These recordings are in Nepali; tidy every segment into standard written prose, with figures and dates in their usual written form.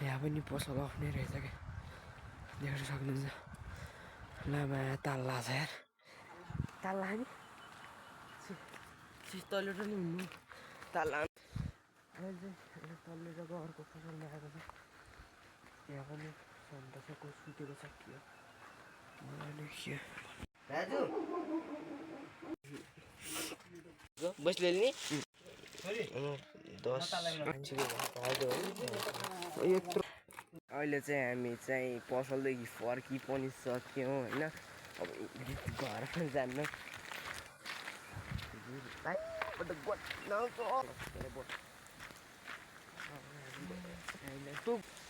यहाँ पनि पसल अफ नै रहेछ क्या, देख्न सक्नुहुन्छ। लामा ताल्ला छ यार, ताल्ला नि तल्लो पनि हुनु ताल्ला। अहिले चाहिँ तल्लो जग्गा अर्को पसलमा आएको छ। यहाँ पनि सन्तोषको सुतेको छ के दाजु बसले नि 10 मान्छेको यत्रो। अहिले चाहिँ हामी चाहिँ पसलदेखि फर्की पनि सक्यौँ होइन। अब घरमा जान्न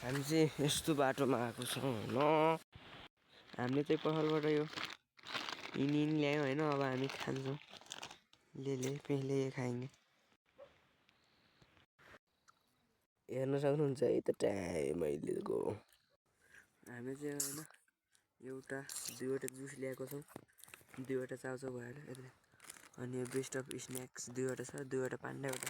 हामी चाहिँ यस्तो बाटोमा आएको छौँ होइन। हामीले चाहिँ पसलबाट यो हिँड ल्यायौँ होइन। अब हामी खान्छौँ, ले पहिले खाएँगे। हेर्न सक्नुहुन्छ है त टाइम अहिलेको। हामी चाहिँ होइन एउटा दुईवटा जुस ल्याएको छौँ, दुईवटा चाउचाउ भएर यता। अनि यो बेस्ट अफ स्न्याक्स दुईवटा छ, दुईवटा पान्डावटा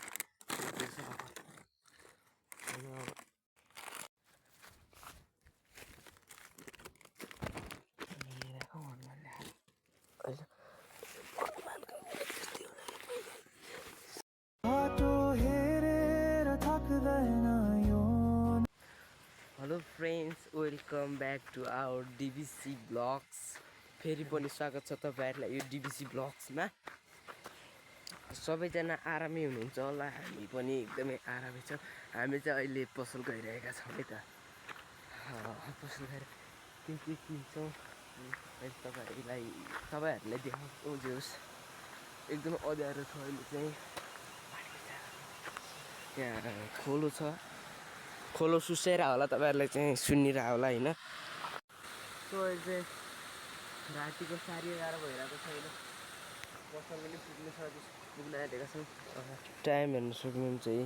hello friends, welcome back to our DBC blogs. फेरि पनि स्वागत छ तपाईँहरूलाई यो डिबिसी ब्लग्समा। सबैजना आरामै हुनुहुन्छ होला, हामी पनि एकदमै आरामै छ। हामी चाहिँ अहिले पसल गइरहेका छौँ है त। पसल गएर के किन्छौँ अहिले तपाईँहरूलाई देखाउँछौँ। एकदमै अँध्यारो छ अहिले चाहिँ। यहाँ खोलो छ, खोलो सुसाइरहेको होला, तपाईँहरूलाई चाहिँ सुनिरहेको होला होइन। सो अहिले चाहिँ रातिको 11:30 भइरहेको छ होइन। पसल पनि पुग्न आँटेका छौँ। टाइम हेर्न सक्नुहुन्छ है,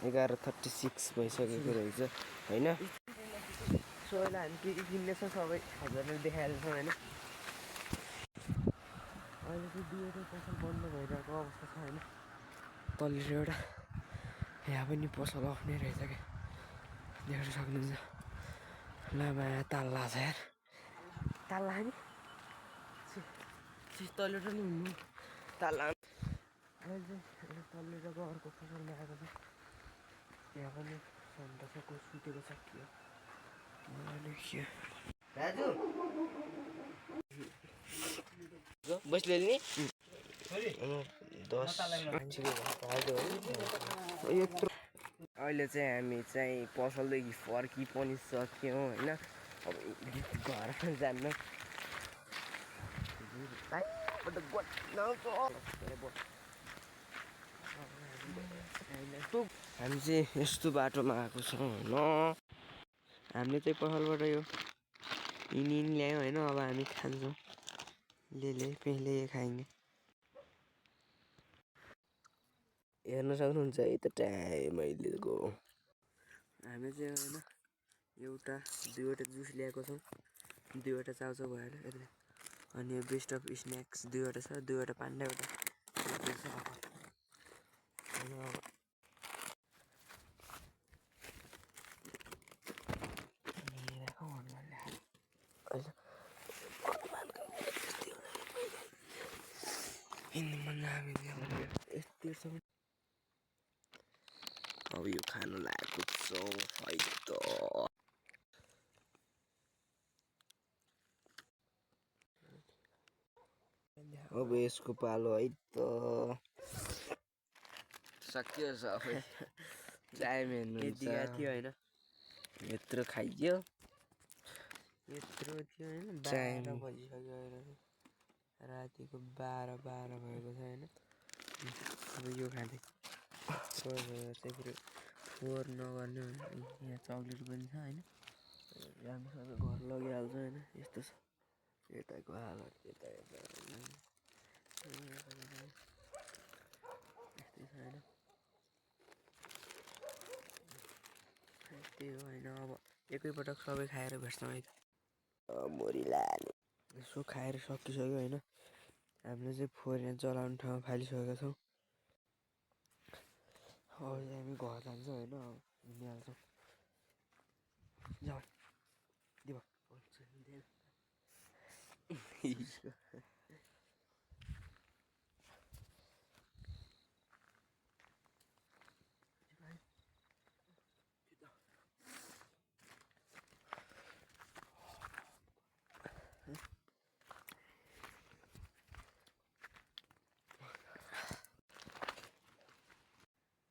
11:36 भइसकेको रहेछ होइन। सो अहिले हामी के किन्नेछौँ सबै हजुरले देखाइहाल्छौँ होइन। अहिले चाहिँ दुईवटा पसल बन्द भइरहेको अवस्था छ होइन। तल्लो एउटा यहाँ पनि पसल अफ नै रहेछ क्या, देख्न सक्नुहुन्छ। लामा ताल्ला छ यार, ताल्ला नि तल्लो पनि हुनु ताल्ला। अहिले चाहिँ तल्लो जग्गा अर्को पसलमा आएको छ। यहाँ पनि सन्तोषको सुतेको छ के दाजु बसले नि 10 मान्छेको यत्रो। अहिले चाहिँ हामी चाहिँ पसलदेखि फर्की पनि सक्यौँ होइन। अब घरमा जान्न हामी चाहिँ यस्तो बाटोमा आएको छौँ होइन। हामीले चाहिँ पसलबाट यो हिँड ल्यायौँ होइन। अब हामी खान्छौँ, ले पहिले खाएँगे। हेर्न सक्नुहुन्छ है त टाइम अहिलेको। हामी चाहिँ होइन एउटा दुईवटा जुस ल्याएको छौँ, दुईवटा चाउचाउ भएर यता। अनि यो बेस्ट अफ स्न्याक्स दुईवटा छ, दुईवटा पान्डावटा अब यो खानु लागेको छौँ है त। अब यसको पालो है त। सक्यो सबै टाइम हेर्नुहुन्छ थियो होइन। यत्रो खाइयो, यत्रो थियो होइन। 12 बजिसक्यो अहिले, रातिको 12 भएको छ होइन। अब यो खाँदै चाहिँ फेरि फोहोर नगर्ने होइन। यहाँ चक्लेट पनि छ होइन, राम्रोसँग घर लगिहाल्छ होइन। यस्तो छ यताको हालत, यता यस्तै छ होइन। त्यही हो होइन। अब एकैपटक सबै खाएर भेट्छौँ है त। मोरीलाल यसो खाएर सकिसक्यो होइन। हामीले चाहिँ फोहोर यहाँ जलाउने ठाउँमा फालिसकेका छौँ। हामी घर जान्छौँ होइन हिँडिहाल्छौँ जाऊ दिवा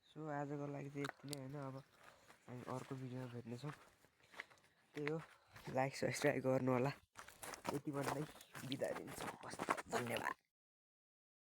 सो आजको लागि चाहिँ यति नै होइन अब हामी अर्को भिडियोमा भेट्नेछौँ त्यही हो लाइक सब्सक्राइब गर्नु होला यति भन्दै बिदा दिन्छु हस् धन्यवाद।